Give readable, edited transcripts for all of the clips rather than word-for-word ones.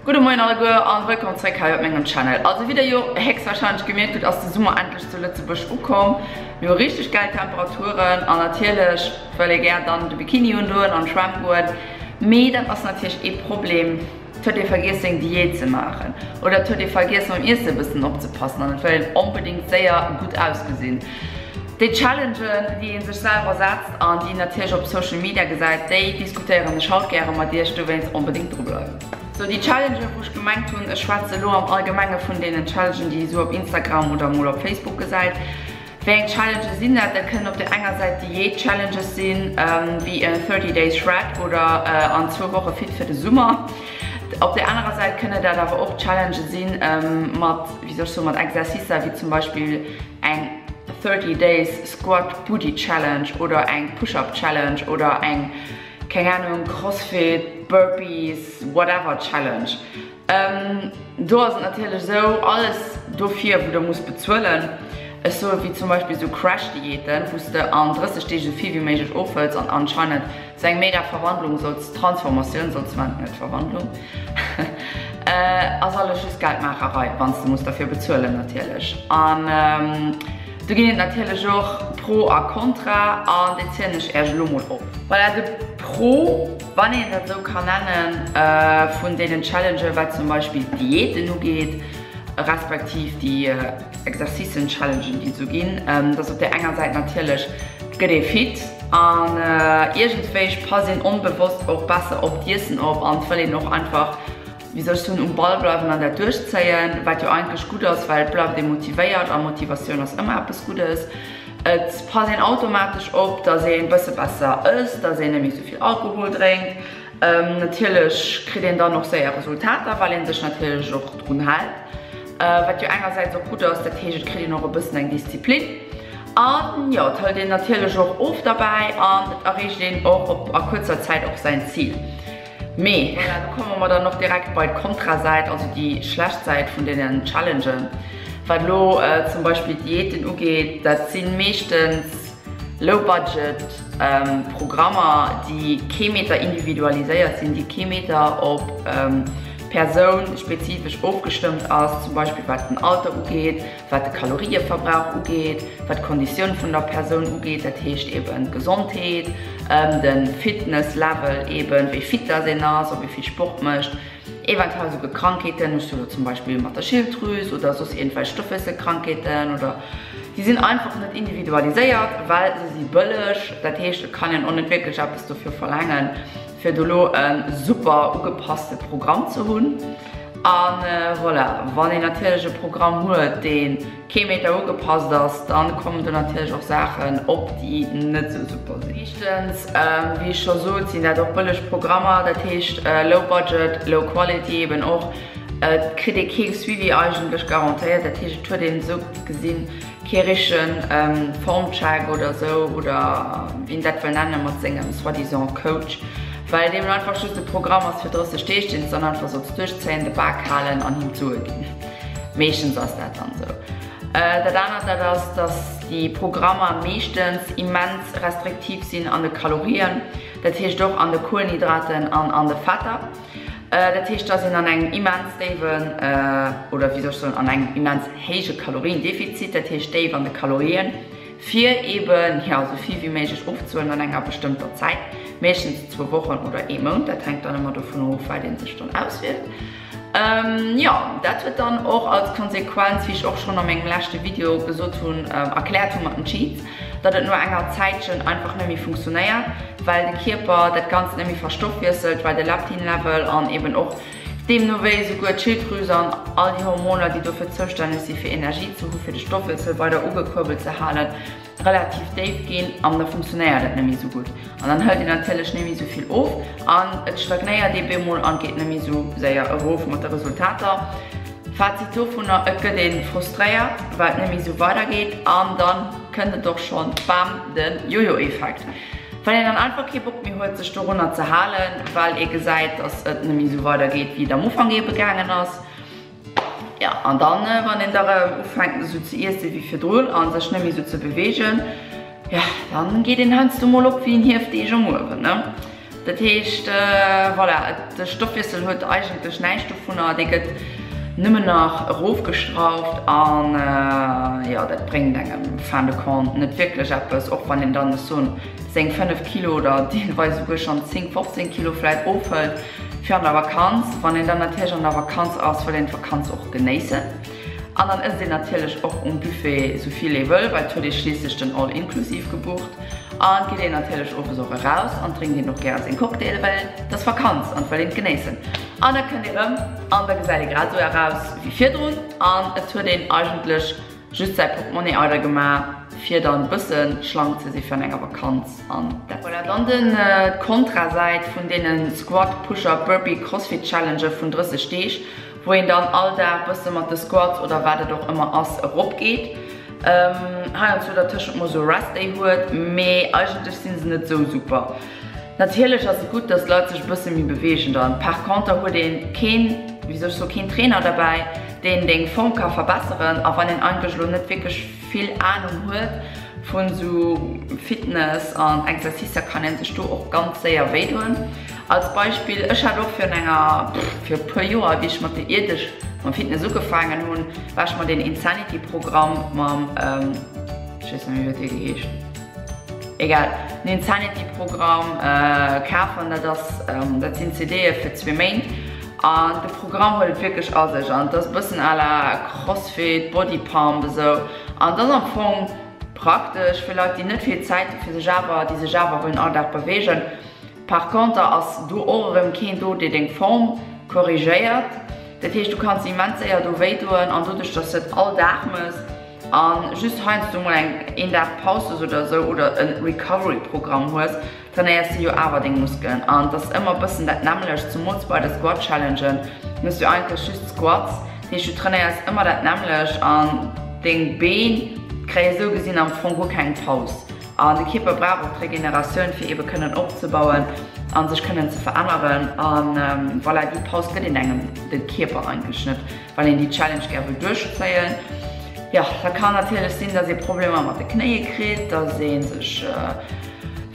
Gudde Moien alleguer an wëllkomm zréck hei op mengem Channel. Also wéi der jo héchstwahrscheinlech gemierkt hutt ass de Summer endlech zu Lëtzebuerg ukomm. Mir hu richteg gäil Temperaturen an natierlech wëll ee gär dann de Bikini undoen an d'Schwämm goen. Mee dat ass natierlech ee Problem, et huet ee vergiess seng Diät ze maachen oder et huet ee vergiess mam Iesse e bëssen opzepassen an et wëll een onbedéngt séier gutt ausgesinn. Déi Challengen, déi ee sech selwer setzt an déi een natierlech op Social Media gesäit, déi diskutéieren ech haut gäre mat iech, dowéinst onbedéngt drubleiwen. Sou, déi Challengen, wou ech gemengt hunn, ech schwätze elo am Allgemenge vun deenen Challengen, déi ee sou op Instagram oder mol op Facebook gesäit. Wéi eng Challengen sinn dat? Dat kënnen op der enger Säit Diät-Challenges sinn, wéi en 30 Days Shred oder an zwou Woche fit fir de Summer. Op der anerer Säit kënne dat awer och Challengen sinn mat, wéi soll ech soen, mat Exercicer, wéi zum Beispill, eng 30 Days Squat Booty Challenge oder eng Push Up Challenge oder eng, keng Ahnung, Crossfit, Burpees, whatever Challenge. Do ass et natierlech esou, alles dofir wou der musst bezuelen, ech soe wéi zum Beispill esou Crash Diäten, wou s de an 30 Deeg esou vill wéi méiglech ofhëls an anscheinend Sou eng mega Verwandlung solls, Transformatioun solls man, net Verwandlung, ass alles just Geldmaacherei, wanns de muss derfir bezuelen natierlech. An do ginn et natierlech och Pro a Kontra an déi zielen ech äerch elo mol op. Voilà, de Pro, wann een dat esou kann nennen, vun deenen Challengen, wat zum Beispill d'Diäten ugeet, respektiv déi Exercicen-Challengen, déi et esou ginn, dass op där enger Säit natierlech, et gëtt ee fit an iergendwéi passt een onbewosst och besser op d'Iessen op an et wëll een och einfach, wéi soll ech soen, um Ball bleiwen an dat duerchzéien, wat jo eigentlech gutt ass, well et bleift ee motivéiert a Motivatioun ass ëmmer eppes Guddes. Et passt een automatesch op, dass ee bësse besser ësst, dass een net méi esou vill Alkohol drénkt. Natierlech kritt een dann och séier Resultater, well ee sech natierlech och drun hält, wat jo engersäits och gutt ass. Dat heescht, et kritt een och e bëssen eng Disziplin an jo, et hëlt een natierlech och of derbäi an et erreecht een och op a kuerzer Zäit och säin Zil. Mee voilà, do komme mer dann och direkt bei d'Kontrasäit, also déi schlecht Säit vun deenen Challengen. Wat elo zum Beispill d'Diäten ugeet, dat si meeschtens Low Budget Programmer, déi kee Meter individualiséiert sinn, déi kee Meter op d'Persoun spezifesch ofgestëmmt ass, zum Beispill wat den Alter ugeet, wat de Kalorieverbrauch ugeet, wat d'Konditioun vun der Persoun ugeet, dat heescht eben d'Gesondheet, de Fitness Level eben, wéi fit dass een ass, ob ee vill Sport mécht. Eventuell souguer Krankheeten, ech soe lo zum Beispill mat der Schilddrüs oder soss iergendwelch Stoffwiesselkrankheeten oder déi sinn einfach net individualiséiert, well se si bëlleg. Dat heescht, et kann een och net wierklech eppes dofir verlaangen, fir do lo e super ugepasste Programm ze hunn. A voilà, wann een natierlech e Programm huet, dee kee Meter ugepasst ass, dann kommen do natierlech och Saachen op, déi net sou super sinn. Meeschtens, wéi ech scho sot, sinn dat och bëlleg Programmer, dat heescht low budget, low quality eben och. Et kritt ee kee Suivi eigentlech garantéiert, dat heescht et huet een esou gesinn kee richtegen Formcheck oder sou, oder wéi een dat wëll nennen, mat sengem soi-disant Coach, well et eben einfach just e Programm ass fir 30 Deeg, deen s de dann einfach solls duerchzéien, de Bak halen an him d'Sue ginn. Meeschtens ass dat dann esou. Dat anert dat ass, dass déi Programmer meeschtens immens restriktiv sinn an de Kalorien, dat heescht och an de Kuelenhydraten an an de Fetter. Dat heescht, dass een an engem immens déiwen, oder wéi soll ech soen, an engem immens héije Kaloriendefizit, dat heescht déif an de Kalorien, fir eben, jo, esou vill wéi méiglech ofzehuelen an enger bestëmmter Zäit, meeschtens zwou Wochen oder ee Mount, dat hänkt dann ëmmer dovun of, wat ee sech dann auswielt. Jo, dat huet dann och als Konsequenz, wéi ech och schonn a mengem leschte Video gesot hunn, erkläert hunn mat den Cheats, datt et no enger Zäitchen einfach net méi funktionéiert, well de Kierper dat Ganzt net méi verstoffwiesselt, well de Leptin-Level an eben och deemno wéi esouguer d'Schilddrüse an all déi Hormoner, déi dofir zoustänneg si fir Energie ze hu fir de Stoffwiessel weider ugekuerbelt ze halen, relativ déif ginn an da funktionéiert et net méi esou gutt an dann hëlt een natierlech net méi esou vill of an et stagnéiert ee bemol an geet net méi esou séier erof mat de Resultater. Fazit dovunner, et gëtt ee frustréiert well et net méi esou weider geet an dann kënnt et och schonn, bam, de Jojo-Effekt, well een dann einfach kee Bock méi huet sech dorunner ze halen, well ee gesäit, dass et net méi esou weider geet wéi et am Ufank eebe gaangen ass. Jo, an dann, wann een da rëm ufänkt esou ze iesse wéi virdrun a sech net méi esou ze beweegen, jo, dann geet een heiansdo mol op wéi en Hiefdeeg am Uewen, ne? Dat heescht, voilà, de Stoffwiessel huet eigentlech näischt dovunner, dee gëtt nëmmen nach erofgestrauft an jo, dat bréngt engem fin de compte net wierklech eppes, och wann een dann, ech soen, seng 5 Kilo oder deelweis esouguer schonn 10, 15 Kilo vläit ofhëlt fir an der Vakanz. Wann een dann natierlech an der Vakanz ass, wëll een d'Vakanz och genéissen an dann ësst een natierlech och um Buffet esou vill ee wëll, well et huet ee schliisslech den All Inclusive gebucht. An et geet een natierlech owes och eraus an drénkt een och gäre seng Cocktaile, well et ass Vakanz an et wëll een et genéissen. An da kënnt ee rëm an da gesäit ee grad esou eraus wéi virdrun an et huet een eigentlech just säi Portemonnaie eider gemaach fir dann bëssen schlank ze si fir an enger Vakanz an dat. Voilà, dann den d'Kontrasäit vun deenen Squat, Push-Up, Burpee, Crossfit Challengë vun 30 Deeg, wou een dann all Dag bësse mat de Squats oder wat et och ëmmer ass erop geet. Heiansdo dertëschent mol sou Rest Day huet, mee eigentlech sinn se net sou super. Natierlech ass et gutt, dass d'Leit sech e bësse méi beweegen dann. Par conter huet een keen, wéi soll ech soen, keen Trainer derbäi, deen deng Form ka verbesseren. A wann een eigentlech elo net wierklech vill Anung huet vun sou Fitness an Exercicer, kann een sech do och ganz séier wéidoen. Als Beispill, ech hat och virun enger, pff, vir e puer Joer, wéi ech mat der Ierdeg mam Fitness ugefaangen hunn, war ech mer deen Insanity Programm mam, ech weess net méi wéi huet dee geheescht, egal, den Insanity Programm kafen. Dat ass, dat sinn CDe fir zwee Méint an de Programm huet et wierklech a sech an et ass e bëssen à la Crossfit, Body Pump esou an et ass am Fong praktesch fir Leit déi net vill Zäit hu fir sech awer, déi sech awer wëllen all Dag beweegen. Par conter ass do och erëm keen do dee deng Form korrigéiert. Dat heescht du kanns immens séier do wéi doen an doduerch dass du et all Dag mëss an just heiansdo mol eng een Dag Paus hues oder esou oder e Recovery Programm hues, trainéiers de jo awer deng Muskelen an et ass ëmmer bëssen dat nämmlecht, zumools bei de Squat Challengen mëss du eigentlech just Squats, dat heescht du trainéiers ëmmer dat nämmlecht an deng Been kréie sou gesinn am Fong guer keng Paus. An de Kierper brauch och d'Regeneratioun, fir eebe kënnen opzebauen a sech kënnen ze veränneren. A voilà, déi Paus gëtt een engem de Kierper eigentlech net, wann een déi Challenge gär wëll duerchzéien. Jo, da kann natierlech sinn, dass ee Problemer mat de Knéie kritt, dass ee sech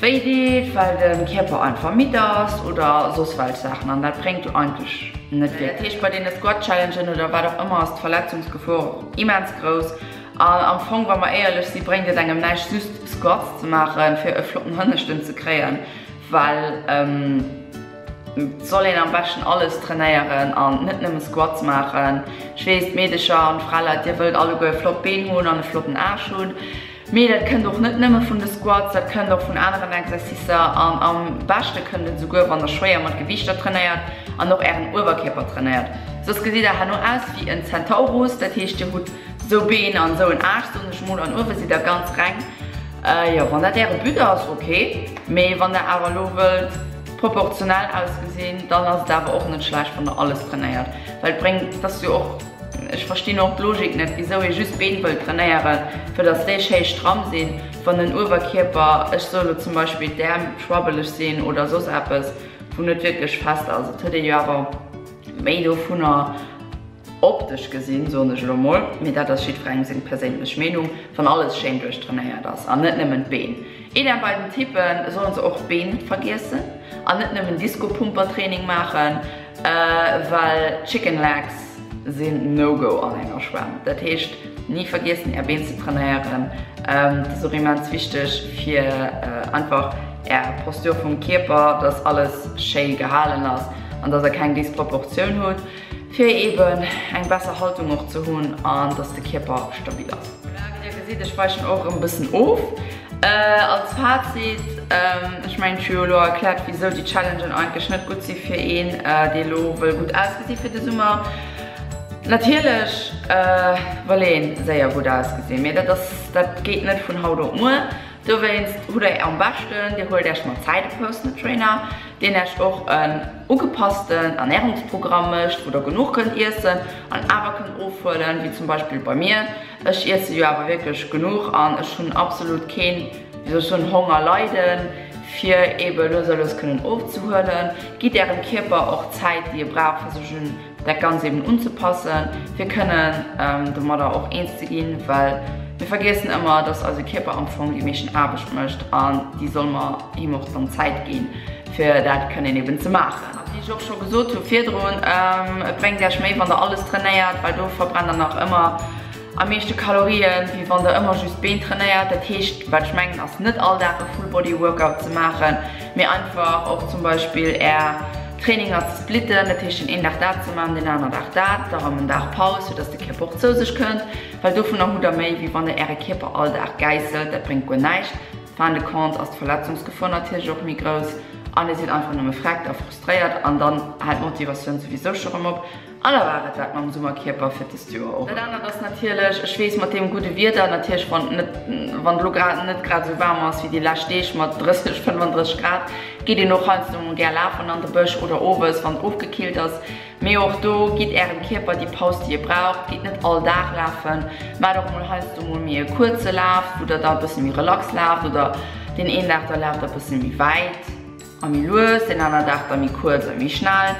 wéi deet, well de Kierper einfach midd ass oder soss welch Saachen. An dat bréngt jo eigentlech net wierklech. Dat heescht, bei deene Squat-Challengen oder wat och ëmmer ass d'Verletzungsgefor immens grouss. An am Fong, wa mer éierlech si, bréngt et engem näischt just Squats ze maachen, fir e flotten Hënneschten ze kréien, well et soll een am beschten alles trainéieren an net nëmme Squats maachen. Ech weess, d'Meedecher an d'Fraleit, dir wëllt alleguer flott Been hunn an e flotten Aarsch hunn, mee dat kënnt och net nëmme vun de Squats, dat kënnt och vun aneren Exercicer an am beschte kënnt et esouguer, wann der schwéier mat Gewiichter trainéiert an och ären Uewerkierper trainéiert. Soss gesitt der herno aus wéi en Zentaurus, dat heescht dir hutt Sou Been an sou en Aarsch, soen ech mol, an uewe sidd der ganz reng. Jo, wann dat äre But ass, ok, mee wann der awer elo wëllt proportionell ausgesinn, dann ass et awer och net schlecht, wann der alles trainéiert, well et bréngt, et ass jo och, ech verstinn och d'Logik net, wisou ee just d'Been wëllt trainéieren, fir dass déi schéi stramm sinn, wann den Uewerkierper, ech soe lo zum Beispill d'Äerm schwabbeleg sinn oder soss eppes, wou net wierklech fest ass. Et huet ee jo awer méi dovunner. Optesch gesinn, soen ech elo mol, mee dat ass jiddwerengem seng perséinlech Meenung, wann alles schéin duerchtrainéiert ass an net nëmmen d'Been. Idem bei den Typen, sollen se och d'Been net vergiessen an net nëmmen Disco-Pumper-Training maachen, well Chicken Legs sinn No-Go an enger Schwämm. Dat heescht, ni vergiessen är Been ze trainéieren, dat ass och immens wichteg fir einfach är Posture vum Kierper, dass alles schéi gehalen ass an dass der keng Disproportioun hutt. Fir eben eng besser Haltung och ze hunn an dass de Kierper stabil ass. Voilà, wéi dir gesitt, ech weichen och erëm bëssen of. Als Fazit, ech mengen ech hu jo elo erkläert wisou déi Challengen eigentlech net gutt si fir een dee lo wëll gutt ausgesi fir de Summer. Natierlech wëll een séier gutt ausgesinn, mee dat ass, dat geet net vun haut op muer. Dowéinst hutt der am beschten, dir huelt iech mat Zäit e Personal Trainer, deen iech och en ugepassten Ernährungsprogramm mécht, wou der genuch kënnt iessen an awer kënnt ofhuelen, wéi zum Beispill bei mir. Ech iesse jo awer wierklech genuch an ech hunn absolut keen, wéi soll ech soen, Hongerleiden, fir ebe lues a lues kënnen ofzehuelen. Gitt ärem Kierper och d'Zäit, déi e brauch, fir sech un dat Ganzt eben unzepassen, fir kënnen domadder och eens ze ginn, well mir vergiessen ëmmer, dass eise Kierper am Fong déi meeschten Aarbecht mécht an déi solle mer him och dann Zäit ginn. fir dat kënnen eben ze maachen. A wéi ech och scho gesot hu virdrun, et bréngt Iech méi wann der alles trainéiert, well do verbrennt der nach ëmmer am meeschte Kalorien, wéi wann der ëmmer just d'Been trainéiert. Dat heescht, wat ech mengen ass net all Dag e Full Body Workout ze maachen, mee einfach och zum Beispill är Traininger ze splitten, dat heescht den een Dag dat ze maachen, den aner Dag dat, da rëm en Dag Paus, fir dass de Kierper och zou sech kënnt, well dovunner hutt der méi, wéi wann der äre Kierper all Dag gäisselt, dat bréngt guer näischt. Fin de compte ass d'Verletzungsgefor natierlech och méi grouss an dir sidd einfach nëmme freckt a frustréiert an dann hält d'Motivatioun souwisou scho rëm op. An da war et dat mam Summerkierper fir dëst Joer och. Dat anert ass natierlech, ech weess mat deem gudde Wieder, natierlech wann et net, wann et elo grad net grad esou waarm ass wéi déi lescht Deeg mat 30, 35 Grad, geet een och heiansdo mol gär lafen an de Bësch oder owes wann et ofgekillt ass. Mee och do, gitt ärem Kierper déi Paus déi e braucht. Gitt net all Dag lafen, maacht och mol heiansdo mol méi e kuerze Laf, wou der da e bësse méi relax laaft oder deen een Dag da laaft der e bësse méi wäit a méi lues, deen aner Dag da méi kuerz a méi schnell.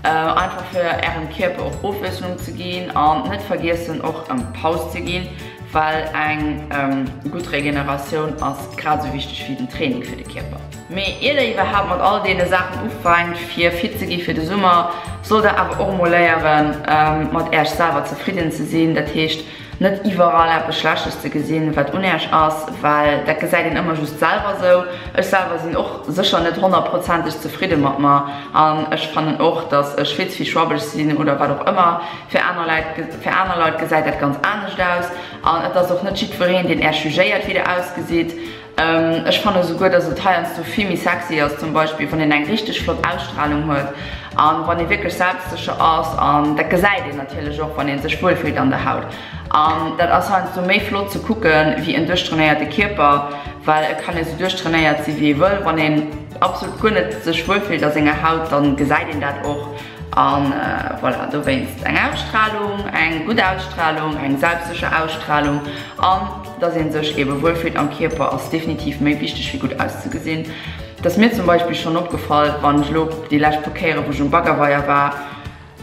Einfach fir ärem Kierper och Ofwiesslung ze ginn an net vergiessen och ëm Paus ze ginn, well eng gutt Regeneratioun ass grad esou wichteg wéi den Training fir de Kierper. Mee ier der iwwerhaapt mat all deene Saachen ufänkt fir fit ze gi fir de Summer, sollt der awer och emol léieren mat äerch selwer zefridden ze sinn. Dat heescht net iwwerall eppes Schlechtes ze gesinn wat un äerch ass, well dat gesäit een ëmmer just selwer sou. Ech selwer sinn och sécher net honnertprozenteg zefridde mat mer an ech fannen och dass ech vill ze vill schwabbeg sinn oder wat och ëmmer. Fir aner Leit fir aner Leit gesäit dat ganz anescht aus an et ass och net jiddwereen deen äerch jugéiert wéi der ausgesitt. Ech fanne souguer, dass et heiansdo vill méi sexy ass, zum Beispill wann een eng richteg flott Ausstralung huet an wann ee wierklech selbstsécher ass an dat gesäit een natierlech och, wann ee sech wuel fillt an der Haut. An dat ass heiansdo méi flott ze kucke wéi en duerchtrainéierte Kierper, well et kann ee sou duerchtrainéiert si wéi ee wëll, wann een absolut guer net sech wuel fillt a senger Haut, dann gesäit een dat och. An voilà, dowéinst eng Ausstralung, eng gutt Ausstralung, eng selbstsécher Ausstralung an dass ee sech ebe wuel fillt am Kierper ass definitiv méi wichteg wéi gutt auszegesinn. Et ass mir zum Beispill schonn opgefall, wann ech elo déi lescht puer Kéiere wou ech um Baggerweier war,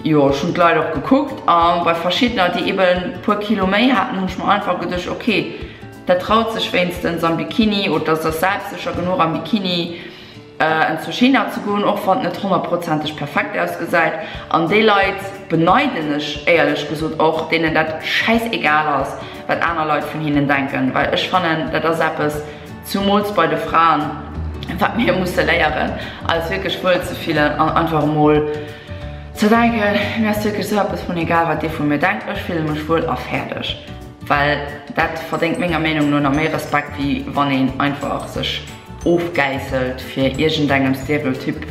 jo ech hunn d'Leit och gekuckt a bei verschiddener déi eben puer Kilo méi haten, hunn ech mer einfach geduecht, ok dat traut sech wéinstens am Bikini oder ass selbstsécher genuch am Bikini, en zu China ze goen, och wann et net honnertprozenteg perfekt ausgesäit. An déi Leit beneiden ech éierlech gesot och, deenen dat schäissegal ass, wat aner Leit vun hinnen denken, well ech fannen, dat ass eppes, zumools bei de Fraen, wat mir musse léieren, eis wierklech wuel ze fillen an einfach emol ze denken, mir ass wierklech esou eppes vun egal, wat dir vu mir denkt, ech fille mech wuel a fäerdeg. Well dat verdéngt menger Meenung no nach méi Respekt, wéi wann een einfach sech ofgäisselt fir iergendengem Stereotyp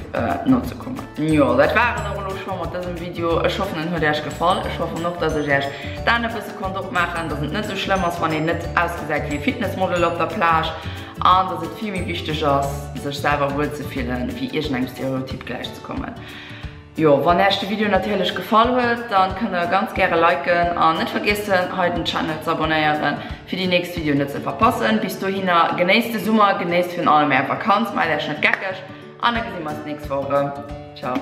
nozekommen. Jo, dat war et och elo scho mat dësem Video. Ech hoffen en huet Äech gefall. Ech hoffen och dass ech Äech d'Aen e bësse konnt opmaachen, dass et net sou schlëmm ass wann een net ausgesäit wéi e Fitnessmodel op der Plage an dass et vill méi wichteg ass sech selwer wuel ze fillen wéi iergendengem Stereotyp gläich ze kommen. Jo, wann Äech de Video natierlech gefall huet, dann kënnt der ganz gäre liken an net vergiessen hei den Channel ze abonnéieren fir déi nächst Videoen net ze verpassen. Bis dohinner genéisst de Summer, genéisst virun allem är Vakanz, maacht Äech net geckeg an da gesi mer eis d'nächst Woch erëm. Ciao.